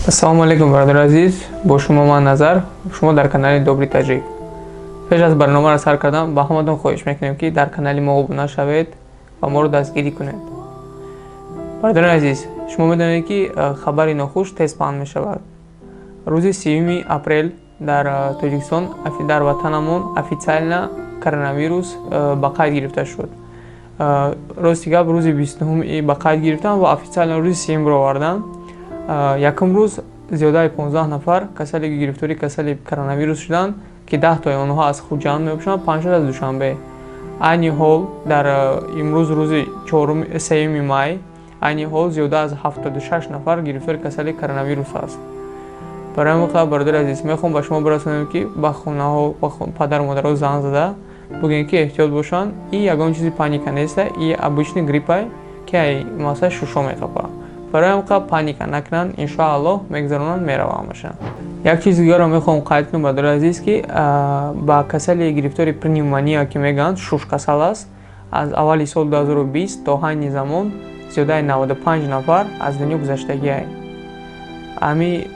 Ассалому алайкум, бародари азиз, бо шумо ман Назар, шумо дар канали Добрый Таҷик. Пеш аз барномаро сар кардан ба ҳаматон хоҳиш мекунем, ки дар канали мо обуна шавед ва моро дастгирӣ кунед. Бародари азиз, шумо медонед, ки хабари нохуш тез паҳн мешавад. Рӯзи 30 апрел дар Тоҷикистон, дар ватанамон официально коронавирус ба қайд гирифта шуд. Рости гап, рӯзи 29 ба қайд гирифтан ва официально рӯзи 30 баровардан. Якум рӯз зиёдаи 15 нафар касали гирифтори касали коронавирус шуданд, ки 10 тои онҳо аз Хуҷанд мебошанд, панҷшаш аз Душанбе. Айни ҳол дар имрӯз, рӯзи 3 май, айни ҳол зиёда аз 76 нафар гирифтори касали коронавирус аст. Барои ҳамин қадр, бародари азиз, мехоҳам ба шумо бирасонем, ки ба хонаҳо, ба падару модарҳо занг зада бигӯем, ки эҳтиёт бошанд. И ягон чизи паника неста, и обычный гриппай, ки ай масалан шушо меқапа. Барои ҳамин қадр паника накунанд, иншоаллоҳ, мегузаронанд, мерава ҳамаша. Як чизи дигарро мехоҳам қайд кунам, бародари азиз, ки ба касали гирифтори пневмония, ки мегӯянд, шуш касал аст, аз аввали соли 2020 то ҳайни замон зиёдаи 95 нафар аз дунё гузаштагиай. Ҳами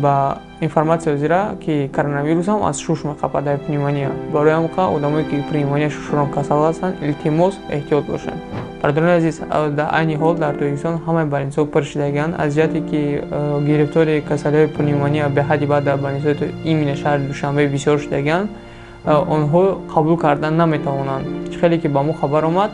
ба информатсия зира, ки коронавирусам аз шуш меқапад, дар пневмония. Барои ҳамин қадр одамое, ки пневмония шушурон касал ҳастанд, илтимос, эҳтиёт бошанд. Бародарони азиз, дар айни ҳол дар Тоҷикистон ҳамаи больницаҳо пур шудагианд, аз ҷиҳате ки гирифтори касалиҳои пневмония беҳадди баъд дар больницаҳои именно шаҳри Душанбе бисёр шудагианд, онҳо қабул кардан наметавонанд. Чӣ хеле ки ба мо хабар омад,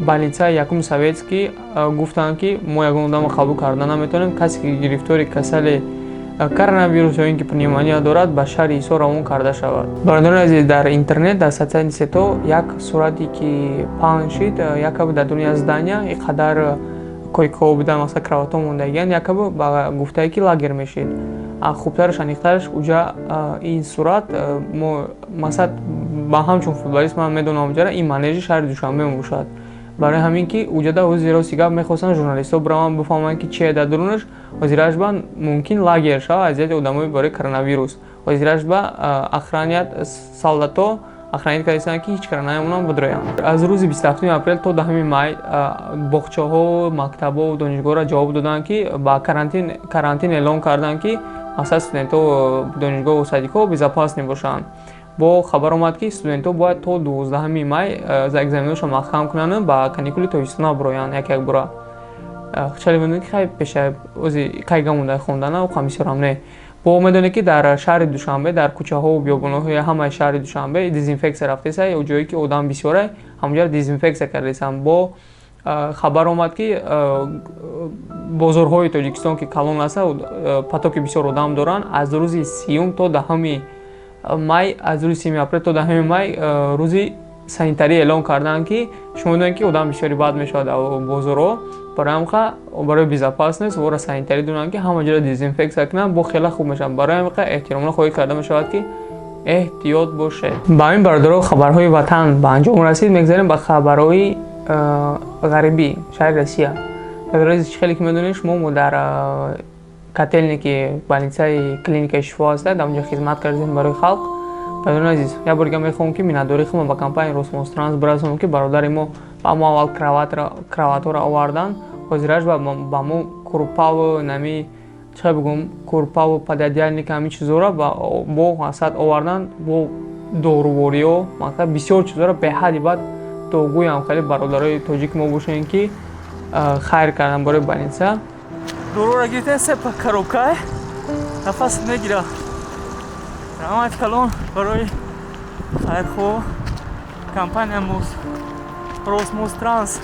больницаи якум Советский гуфтанд, ки мо ягон одамро қабул карда наметавонем, касе ки гирифтори касали коронавирус ё ин ки пневмония дорад, ба шаҳри Ҳисор равон карда шавад. Бародарони азиз, дар интернет, дар социальный сетьҳо як сурате ки паҳн шид, якобы дар дуни здания и қадар койкаҳо будан, масалан, кроватҳо мондагиянд, якобы ба гуфтае, ки лагер мешид. Хубтараш, аниқтараш, уҷа ин сурат мо, масалан, ба ҳамчун футболист ман медонам, уҷара ин манежи шаҳри Душанбе мебошад. Барои ҳамин ки уҷада ҳозир, рости гап, мехостанд журналистҳо бираванд, бифаҳманд, ки чие дар дурунаш. Ҳозираш ба мумкин лагер шавад аз ҷиҳати одамои барои коронавирус. Ҳозираш ба охранять, солдато охранять кардастанд, ки ҳеҷ кара наемонанд бидроянд. Аз рӯзи 27 апрел то 10 май боғчаҳо, мактабҳо, донишгоҳро ҷавоб доданд, ки ба карантин эълон карданд, ки масалан студентҳо, донишгоҳу садикҳо безопасный бошанд. Бо хабар омад, ки студентҳо бояд то 12 май экзаменошро маҳкам кунанд, ба каникули тобистона бироянд як як бора. Хеле медонед, ки хай пеша ози кайга монда хондана, оқа бисёрам не. Бо медонед, ки дар шаҳри Душанбе, дар кӯчаҳову биёбонҳои ҳамаи шаҳри Душанбе дезинфексия рафтеса, ҷое ки одам бисёра, ҳамонҷоро дезинфексия кардесанд. Бо хабар омад, ки бозорҳои Тоҷикистон, ки калон аст, потоки бисёр одам доранд, аз рӯзи 30 то 10 май, аз рӯзи 30 апрел то 10 май рӯзи санитарӣ эълон карданд, ки шумо медонед, ки одам бисёри бад мешавад дар бозорҳо. Барои ҳамин қа барои безопасность вора санитарӣ донанд, ки ҳама ҷоро дезинфексия кунанд, бо хеле хуб мешавад. Барои ҳамин қа эҳтиромона хоҳӣ карда мешавад, ки эҳтиёт бошед. Ба ҳамин, бародаро, хабарҳои ватан ба анҷом расид. Мегзарем ба хабарҳои ғарибӣ, шаҳри Россия. Бародари, чӣ хеле ки медонед, шумо мо дар котельники больницаи клиникаи Шифо ҳастед, дар онҷо хизмат кардем барои халқ. Бародарони азиз, як бор дига мехоҳам, ки миннатдории худро ба компанияи Росмостранс бирасонам, ки бародари мо ба мо аввал кроватҳоро оварданд, ҳозираш ба мо курпаву нами, чӣ бигӯм, курпаву пододеяльник, ҳамин чизҳоро бо мақсад оварданд, бо дорувориҳо, мақсад бисёр чизҳоро беҳадди баъд догӯям. Хеле бародарои тоҷики мо бошем, ки хайр карданд барои больница. Доруро гирифтем, се коробка, нафас мегира. Раҳмати калон барои хайрхоҳ компания Росмостранс,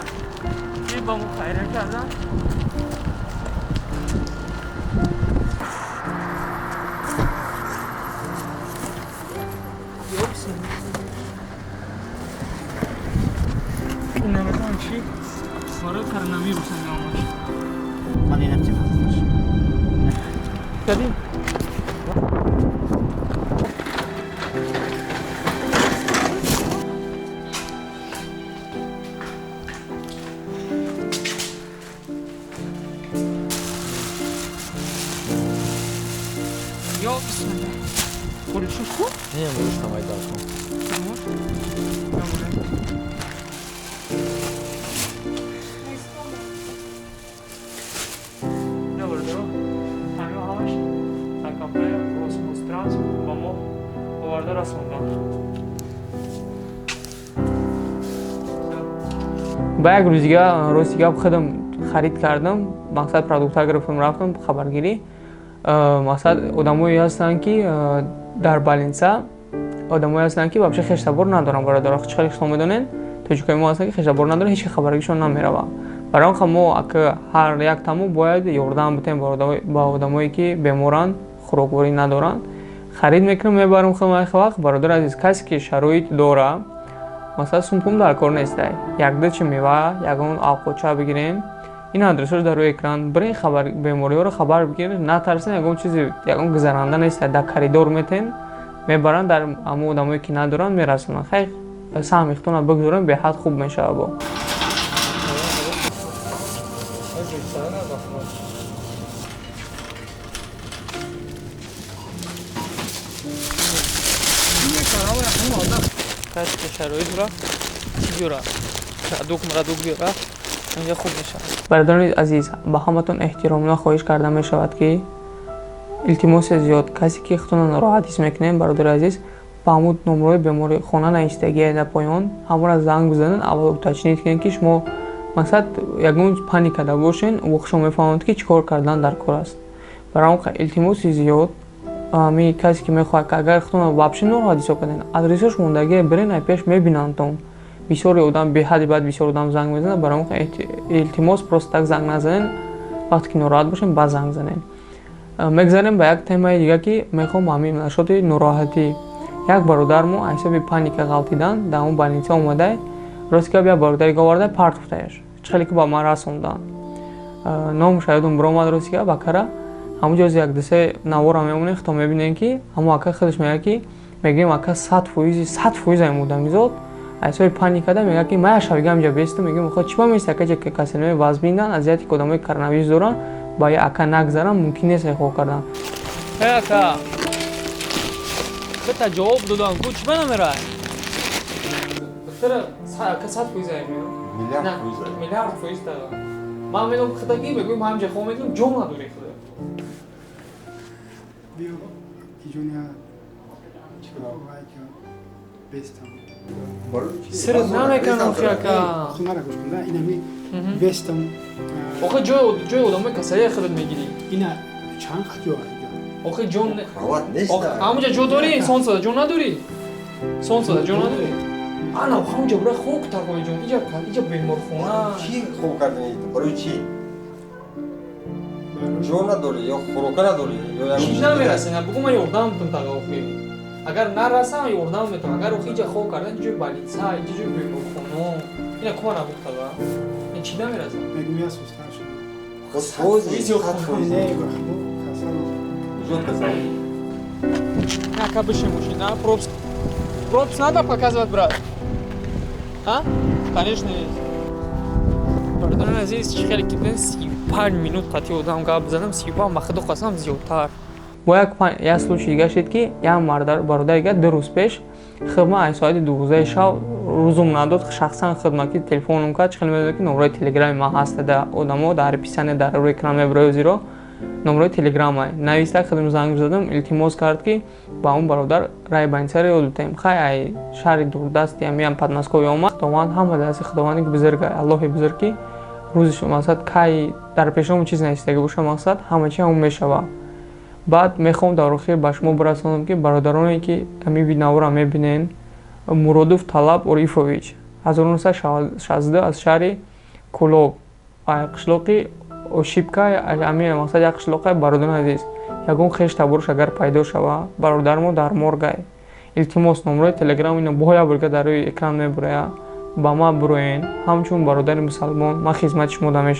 ки ба мо хайрия карданд. Намедонам чӣ, барои коронавирус омад. Кадим. Ё бисмилла. Хӯришуш ку? Не, можешь на майдаку. Можешь? Авиакомпания Росмостранс ба мо оварда расонданд. Ба як рӯз дига, рости гап, худам харид кардам, мақсад продукта гирифтам, рафтам хабаргирӣ. Мақсад, одамое ҳастанд, ки дар больница одамое ҳастанд, ки вообще хештабор надоранд. Бародаро, чӣ хеле шумо медонед, тоҷикои мо ҳастанд, ки хештабор надоранд, ҳеч хабаргишон намерава. Барои он мо ҳар як тамо бояд ёрдам битем ба одамое, ки беморанд, хӯрокворӣ надоранд. Харид мекунам, мебарам худам як вақт. Бародари азиз, касе ки шароит дора, масалан, сумпум дар кор нестай, якду чи мева, ягон авқотча бигирем. Ин адресҳош дар рӯи экран. Бирин, бемориҳоро хабар бигиред, натарсен, ягон чизи ягон гузаранда нестай. Дар коридор метен, мебаранд, дар ҳамон одамое, ки надоранд, мерасонанд. Хайр, саҳми худтонро бигузорем, беҳад хуб мешавад. Бо касе ки шароит дора, чӣ биёра, продукт мрадук биёра, инҷа хуб мешавад. Бародарони азиз, ба ҳаматон эҳтиромона хоҳиш карда мешавад, ки илтимоси зиёд, касе ки худтонро нороҳат ҳис мекунед, бародари азиз, ба ҳамун номрои беморихона навиштагие дар поён, ҳамонро занг бизанед, аввал уточнить кунед, ки шумо, мақсад, ягон паника да бошен, шумо мефаҳманд, ки чӣ кор кардан дар кор аст. Барои он илтимоси зиёд, ами касе ки мехоҳад, ки агар худтонро вообще нороҳат ҳисоб карден, адресош мондагие, бирен, ай пеш мебинандтон. Бисёре одам беҳади баъд бисёр одам занг мезанад. Барои он илтимос, просто так занг назанен, вақте ки нороҳат бошем, баъд занг занен. Мегзарем ба як темаи дига, ки мехоҳам ҳамин нашоти нороҳатӣ. Як бародар мо аз ҳисоби паника ғалтидан дар он больница омадай, рости гап, як бародари оварда партофтаяш, чӣ хеле ки ба ман расонданд, номаш ёдум биромад. Рости гап, акара ҳамун ҷози як дусе навора мемонем, худто мебинем, ки ҳамон ака худаш мегӯяд, ки мегӯем, ака 100%, 100% ай мудамизод аз ҳисоби паникада мегӯяд, ки ман як шабига ҳамҷа бестам. Мегӯем, хо чӣ ба меисти, ака? Ҷа касалиҳои вазминанд, азияти ки одамои коронавирус доранд, ба я ака нагзаранд, мумкин нест хо кардан. Э, ака, хата ҷавоб додам ку, чӣ ба намерай? Духтара, ака 100% ай меём, миллиард фоиз тага ман медонам, хатаги мегӯем, ҳамҷа хо медонам, ҷо надорӣ худо. Биё, иҷония бестам. Сират намеканам, хи, ака. Хунара гӯш кун, инами бестам. Охи, ҷои одамои касалия худат мегирӣ. Ина чанд ҷо? Охи, ҷо ҳамунҷа ҷо дорӣ, солнцада ҷо надорӣ, солнцада ҷо надорӣ. Ана ҳамунҷа бура хок тагои ҷон, иҷа беморхона. Чӣ хоб кардани? Барои чӣ ҷо надорӣ ё хӯрока надорӣ? Чӣ намерасӣ? Бугу, ман ёрдам метам тага. Охи, агар нарасам, ёрдам метам. Агар охи иҷа хоб кардан, ҷои больница, иҷа ҷои беморхоно, ина кума набуд тага, ин чӣ намерасам? Мегӯм, я сустар шудам. Фоиз. Не, касал. Ҷо касал. Ака, бишин, мошина. Пропуск, пропуск надо показывать, брат? А, конечно, есть. Бародарони азиз, чӣ хеле ки дидем, 35 минут қатъи одам гап задам, 35, ба худо қасам, зиёдтар. Бо як случай дига шид, ки як бародари дига 2 рӯз пеш хидма аз соати 12 шаб рӯзум надод, шахсан хидма ки телефонум кард. Чӣ хеле медонад, ки номрои телеграми ман ҳаста, да одамо дар описание, дар рӯи экран мебарояд, зеро номрои телеграма нависта. Хидм занг задам, илтимос кард, ки ба он бародар рай больницаро ёд битаем. Хай, ай шаҳри дурдасти амиам Подмосковье омад. Худованд, ҳама дасти Худованде ки бузург, Аллоҳи бузург, ки рӯзи, мақсад, кай дар пешому чиз навистагӣ боша, мақсад, ҳама чи ҳамон мешавад. Баъд мехоҳам дар охир ба шумо бирасонам, ки бародароне ки ҳамин видеоро мебинен, Муродов Талаб Орифович, 1962, аз шаҳри Кӯлоб, қишлоқи Ошибка, ами мақсад, як қишлоқа. Бародарони азиз, ягон хеш таборуш агар пайдо шава, бародармо дар моргай. Илтимос, номрои телеграм ино бо як борга дар рӯи экран мебурояд, ба ман буроен. Ҳамчун бародари мусалмон ман хизмати шумо да мешавам.